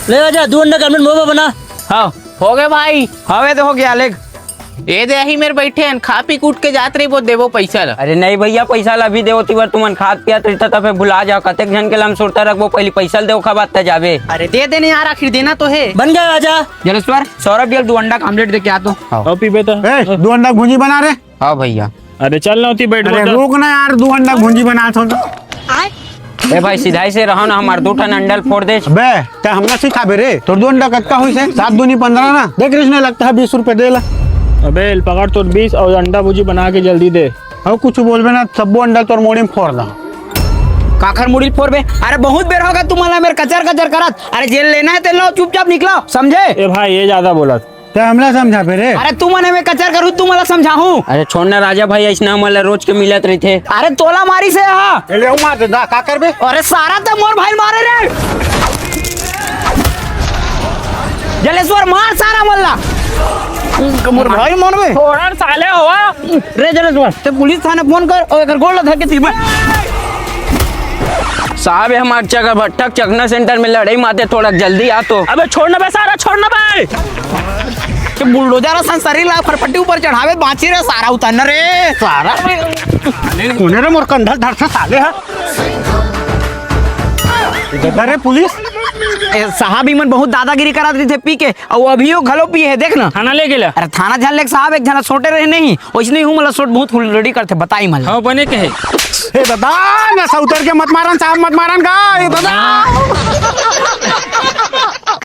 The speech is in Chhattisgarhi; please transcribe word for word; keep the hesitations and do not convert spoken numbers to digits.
ले राजा, दू अंडा का आमलेट मोमो बना। हाँ, हो गए भाई। हवे तो हो गया, लेग। ए दे, यही मेर बइठे हन, खा पी के उठ के जात रहिबो, देबो पइसा ला। अरे नहीं भइया, पइसा ला अभी देवो तिबर, तुमन खात पियत रहिता त फेर भुला जाव। कतेक झन के ला हम सुरता रखबो, पहिली पइसा ला देवो, ओखर बाद त जाबे। अरे दे दे न यार, आखिर देना तो हे। बन गया राजा। जलेश्वर, सौरभ भइया ला दू अंडा का आमलेट दे के आ तो। हाँ। अउ पीबे त। ए, दू अंडा भुंजी बना रे। हाँ भइया। अरे चल ना, ओती बइठ अरे बइठ। रुक ना यार, दू अंडा भुंजी बनात हों तो। ए भाई, सिधाई से रहो ना, हमार दू ठन अंडा ल फोड़ दे। बे, ते हमला सिखाबे रे? तोर दू अंडा कतका होइस हे? सात दूनी पंद्रह ना। देख रिस ने, लगता है बीस रुपए दे ला। अबे, पकड़ तोर बीस अउ अंडा भुजी बना के जल्दी दे। अउ कुछ बोलबे ना, सब्बो अंडा तोर मुड़ी में फोड़ दा। काखर मुड़ी ल फोड़बे? अरे बहुत बेर होगे तुमन ला मेर कचर कचर करत। अरे जेन लेना हे तेन लो, चुपचाप निकलो, समझे? ए भाई, ये ज्यादा बोलत। ते हमला समझाबे रे। अरे तुमन एमे कचर करू, तुमन ला समझाहूं। अरे छोड़ ना राजा भाई, अइसना हमन ला रोज के मिलत रहिथे। अरे तोला मारिस हे हा। ए ले, मार दे दा, का करबे? अरे सारा ते मोर भाई मारे रे। जलेश्वर, मार सारा मन ला। मोर भाई मारबे? छोड़न साले हवा। रे जलेश्वर, ते पुलिस थाना फोन कर अउ एकर गोड़ ला धर के तीर मार। साहब, ये हमार चकभट्ठा चकना सेंटर में लड़ई माते, थोड़ा जल्दी आ तो। अबे छोड़ ना बे सारा, छोड़ ना बे। के बुलडोजर असन शरीर ला फरफटी ऊपर चढ़ावे, बांची रे सारा, उतर ना रे सारा। कोने रे मोर कंधा धर से साले हा। इधर रे पुलिस। ए, साहब, इमन बहुत दादागिरी करत रहिथे पी के, अउ अभियो घलो पी हे, देख ना। थाना ले गेला। अरे थाना झन लेग साहब, एक झन सोटे रहे नहीं, वइसने ही हूँ, मतलब सोट बहुत हुलड़ी करथे, बताई मन। हाँ, बने कहे। ए दादा, नशा उतर के मत मारन साहब, मत मारन गा, ए दादा।